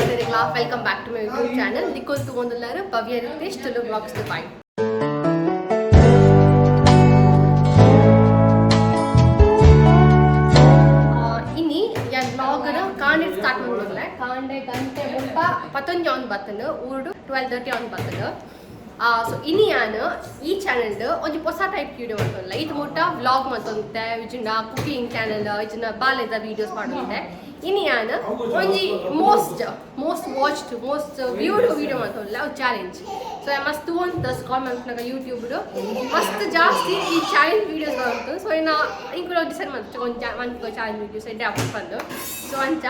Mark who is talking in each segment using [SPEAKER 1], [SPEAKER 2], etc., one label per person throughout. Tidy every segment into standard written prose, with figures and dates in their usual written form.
[SPEAKER 1] ಮಾತೆರೆಗ್ಲಾ welcome back to my YouTube channel. ನಿಕುಲು ತೂವೊಂದುಲ್ಲೆರ್ ಭವ್ಯ Ritesh Tulu vlogs Dubai. ಇನಿ ಯಾನ್ ವ್ಲಾಗ್ ಕಾಂಡೆ ಸ್ಟಾರ್ಟ್ ಮಲ್ಪುಲೆ. ಕಾಂಡೆ ಗಂಟೆ 9:45 ಆನ್ ಬತ್ತುಂಡು, ಊರುಡು 12:30 ಆನ್ ಬತ್ತುಂಡು. ಸೊ ಇನಿ ಯಾನ್ ಈ ಚಾನೆಲ್ ಒಂಜಿ ಪೊಸ ಟೈಪ್ ವೀಡಿಯೋ ಮಲ್ತೊಂದುಲ್ಲೆ. ಇತ್ ಮುಟ್ಟ ವ್ಲಾಗ್ ಮಲ್ತೊಂತೆ, ಇಜ್ಜಿಂಡ ಕುಕಿಂಗ್ ಚಾನೆಲ್, ಇಜ್ಜಿಂಡ ಬಾಲೆದ ವೀಡಿಯೋಸ್ ಪಾಡೊಂತೆ. ಇನಿ ಯಾನ್ ಒಂಜಿ most most watched, most viewed video ಮಲ್ತೊಂದುಲ್ಲೆ, ಅವು ಚಾಲೆಂಜ್. ಸೊ ಮಸ್ತ್ ತೂವೊಂತ ಸ್ಕ್ರಾಲ್ ಮಲ್ಪುನಗ ಯೂಟ್ಯೂಬ್ ಮಸ್ತ್ ಜಾಸ್ತಿ ಈ ಚಾಲೆಂಜ್ ವೀಡಿಯೋಸ್ ಬಂತು. ಸೊ ಇನ್ನ ಇಂಕುಲು ಡಿಸೈಡ್ ಮಲ್ತು ಒಂಜಿ ಮನ್ಪುಗ ಚಾಲೆಂಜ್ ವೀಡಿಯೋಸ್ ಎಡ್ಡೆ ಆಪುಂಡು ಪಂದ್. ಸೊ ಅಂಚ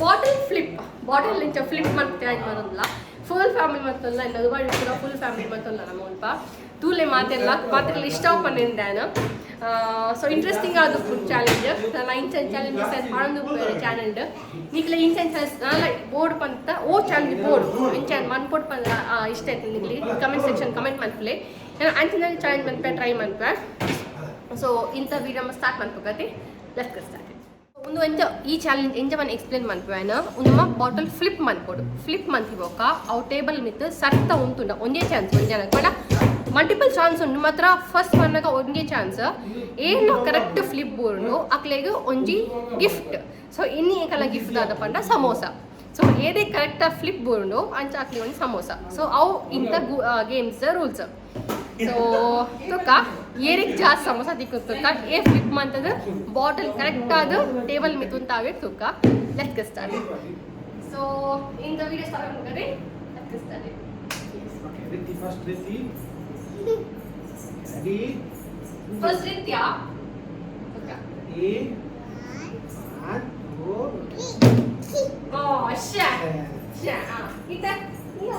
[SPEAKER 1] ಬಾಟಲ್ ಫ್ಲಿಪ್, ಬಾಟಲ್ ಇಂಚ ಫ್ಲಿಪ್ ಮಲ್ತ್ ಚಾಲೆಂಜ್ ಮಲ್ತೊಂದುಲ್ಲ. ಫುಲ್ ಫ್ಯಾಮಿಲಿ ಮತ್ತೊಲ್ಲ ಇನ್ನು ದುಬೈ ಕೂಡ ಫುಲ್ ಫ್ಯಾಮಿಲಿ ಮತ್ತೊಲ್ಲ ನಮ್ಮ ಮುಲ್ಪ. ತೂಲೆ ಮಾತೆಲ್ಲ ಮಾತೆಲ್ಲ ಇಷ್ಟ ಪನ್ನಿಂದಾನ. ಸೊ ಇಂಟ್ರೆಸ್ಟಿಂಗ್ ಆದ ಚಾಲೆಂಜ್. ನಾನು ಇಂಚನ್ ಚಾಲೆಂಜಸ್ ಪಾಡೊಂದು ಚಾನೆಲ್. ನಿಕ್ಲೆ ಇಂಚನ್ ಚಾಲೆಂಜ್ ನಾಲ ಬೋರ್ಡ್ ಪಂತ ಓ ಚಾಲೆಂಜ್ ಬೋರ್ಡ್ ಇಂಚನ್ ಮನ್ಪೊಡ್ ಪಂದ ಇಷ್ಟ ಆಯ್ತು ನಿಕ್ಲೆ, ಕಮೆಂಟ್ ಸೆಕ್ಷನ್ ಕಮೆಂಟ್ ಮನ್ಪುಲೆ. ನಾನು ಅಂಚಿನ ಚಾಲೆಂಜ್ ಮನ್ಪೆ, ಟ್ರೈ ಮನ್ಪೆ. ಸೊ ಇಂಥ ವೀಡಿಯೋ ಸ್ಟಾರ್ಟ್ ಮನ್ಪುಗತಿ. Let's get start. ಒಂದು ಎಂಚ ಈ ಚಾಲೆಂಜ್ ಎಂಚ ಮನ್ ಎಕ್ಸ್ಪ್ಲೇನ್ ಮನ್ಪುವೆನ. ಉಂದು ಬಾಟಲ್ ಫ್ಲಿಪ್ ಮನ್ಪೊಡು. ಫ್ಲಿಪ್ ಮನ್ಪಿ ಬೊಕ್ಕ ಅವು ಟೇಬಲ್ ಮಿತ್ ಸರ್ತ ಉಂತುಂಡ ಒಂಜೇ ಚಾನ್ಸ್ ಒಂಜಿ ಜನಕ್. ಪಂಡ ಮಲ್ಟಿಪಲ್ ಚಾನ್ಸ್ ಉಂಡು ಮಾತ್ರ, ಫಸ್ಟ್ ಪನ್ನಗ ಒಂಜೇ ಚಾನ್ಸ್. ಏನು ಕರೆಕ್ಟ್ ಫ್ಲಿಪ್ ಬೂರುಂಡು ಅಕ್ಲೆಗ್ ಒಂಜಿ ಗಿಫ್ಟ್. ಸೊ ಇನ್ನಿ ಎಂಕಲ್ನ ಗಿಫ್ಟ್ ದಾದ ಪಂಡ ಸಮೋಸ. ಸೊ ಏದೇ ಕರೆಕ್ಟ್ ಫ್ಲಿಪ್ ಬೂರುಂಡು ಅಂಚ ಅಕ್ಲೆಗ್ ಒಂಜಿ ಸಮೋಸ. ಸೊ ಅವು ಇಂಥ ಗೇಮ್ಸ್ ರೂಲ್ಸ್. ಸೊ ತುಕ್ಕ ಏರಿಗ್ ಜಾಸ್ತಿ ಸಮೋಸ ತಿಕ್ಕು ತುಕ್ಕ. ಏ ಫ್ಲಿಪ್ ಮಂತದ ಬಾಟಲ್ ಕರೆಕ್ಟ್ ಆದ ಟೇಬಲ್ ಮಿತ್ ಉಂತಾವೆ ತುಕ್ಕ. Let's get start. So in the video start ಮಾಡ್ತಾರೆ. Let's get start.
[SPEAKER 2] Okay, Ritti first, Ritti. Ready?
[SPEAKER 1] First Ritya okay.
[SPEAKER 2] Ready? One, two,
[SPEAKER 1] ಓ ಶೇ
[SPEAKER 2] three.
[SPEAKER 1] ಶೇ. ಆ ಇತ್ತ ಇಲ್ಲ.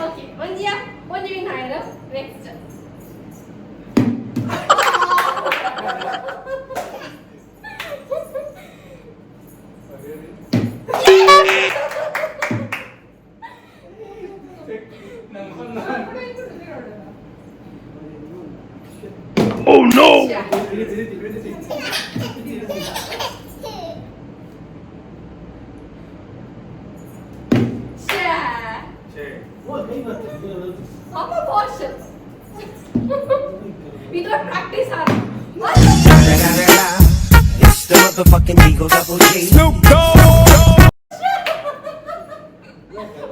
[SPEAKER 1] ಓಕೆ, ಒಂಜಿಯಾ ಒಂಜಿ ವಿನ್ ಆಯ್ತು. Next.
[SPEAKER 3] Oh no!
[SPEAKER 2] Ritti, Ritti, Ritti. Ritti, Ritti.
[SPEAKER 1] ಶೇ.
[SPEAKER 2] Oh, ಕೈ ಬರ್ತದೆ.
[SPEAKER 1] ಅಮ್ಮ Bosch without practice R.
[SPEAKER 4] It's the motherfucking Eagle Double G.
[SPEAKER 3] Snoop Dogg!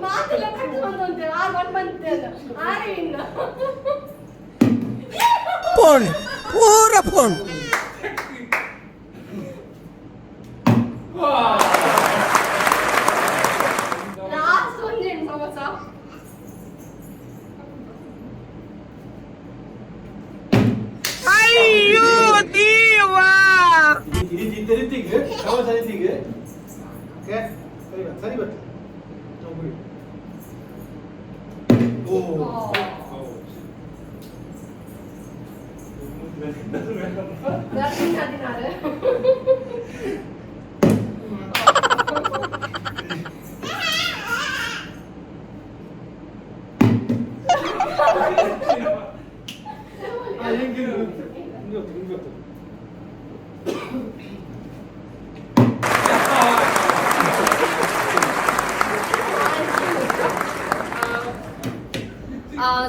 [SPEAKER 1] ಮಾತಿಲ್ಲ ಪ್ರಾಕ್ಟೀಸ್ ಬಂತು ಆರ್ ಒನ್ ಬಂತು ಆರ್ ಇನ್ನ.
[SPEAKER 4] Phone, pura phone.
[SPEAKER 1] Last ಒಂಜಿ ಸಮೋಸ.
[SPEAKER 4] ಅಯ್ಯೋ ದೇವಾ!
[SPEAKER 2] Ritti, Ritti, Rittiಗೆ. ಸಮೋಸ ರಿತ್ತಿಗೆ. Okay, ಸರಿ ಬರ್ತದೆ, ಸರಿ ಬರ್ತದೆ. ಹೋಗ್ಬಿಡಿ. Oh. Oh.
[SPEAKER 1] 16.
[SPEAKER 2] ಆ, ಹೆಂಗೆ ಹಿಂಗೆ ಗೊತ್ತು, ಹಿಂಗೆ ಗೊತ್ತು.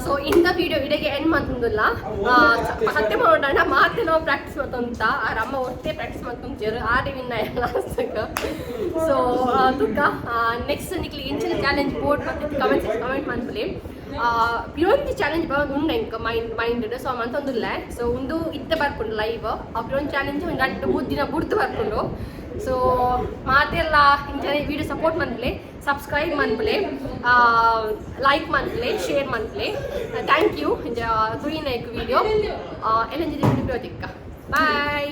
[SPEAKER 1] ಸೊ ಇಂಥ ವಿಡಿಯೋ ಇಡೆಗೆ ಎಂಡ್ ಮಂತೊಂದುಲ್ಲ. ಸತ್ಯ ಮಾಡೋಣ, ಮಾತೆ ನಾವು ಪ್ರಾಕ್ಟೀಸ್ ಮತ್ತೊಂತ ಆರ್ ಅಮ್ಮ ಒಟ್ಟೆ ಪ್ರಾಕ್ಟೀಸ್ ಮತ್ತೊಂದು ಆರೆ ವಿನ್ ಲಾಸ್ಟ್. ಸೊ ತುಕ್ಕ ನೆಕ್ಸ್ಟ್ ನಿಕ್ಲಿ ಇಂಚಿನ ಚಾಲೆಂಜ್ ಬೋರ್ಡ್ ಮತ್ತೆ ಕಮೆಂಟ್ ಸೆಕ್ಷನ್ ಕಮೆಂಟ್ ಮನ್ಪುಲಿ. ಪಿರೊಂಜಿ ಚಾಲೆಂಜ್ ಬರೋದು ಉಂಡು ಎಂಕ್ ಮೈಂಡ್ ಮೈಂಡ್. ಸೊ ಮಂತೊಂದುಲ್ಲ. ಸೊ ಒಂದು ಇತ್ತೆ ಬರ್ಪುಂಡು ಲೈವ್. ಆ ಪಿರೊಂಜಿ ಚಾಲೆಂಜ್ ಒಂದು 2-3 ದಿನ ಬುಡ್ದು ಬರ್ಪುಂಡು. ಸೊ ಮಾತೆಲ್ಲ ಇಂಚನೆ ವಿಡಿಯೋ ಸಪೋರ್ಟ್ ಮನ್ಪುಲೆ, ಸಬ್ಸ್ಕ್ರೈಬ್ ಮನ್ಪುಲೆ, ಲೈಕ್ ಮನ್ಪುಲೆ, ಶೇರ್ ಮನ್ಪುಲೆ. Thank you ಇಂಚ ತೂಯಿನೈಕ್ ವಿಡಿಯೋ. ಎಲ್ಲಂಜಿ ದಿಕ್ಕ. ಬಾಯ್.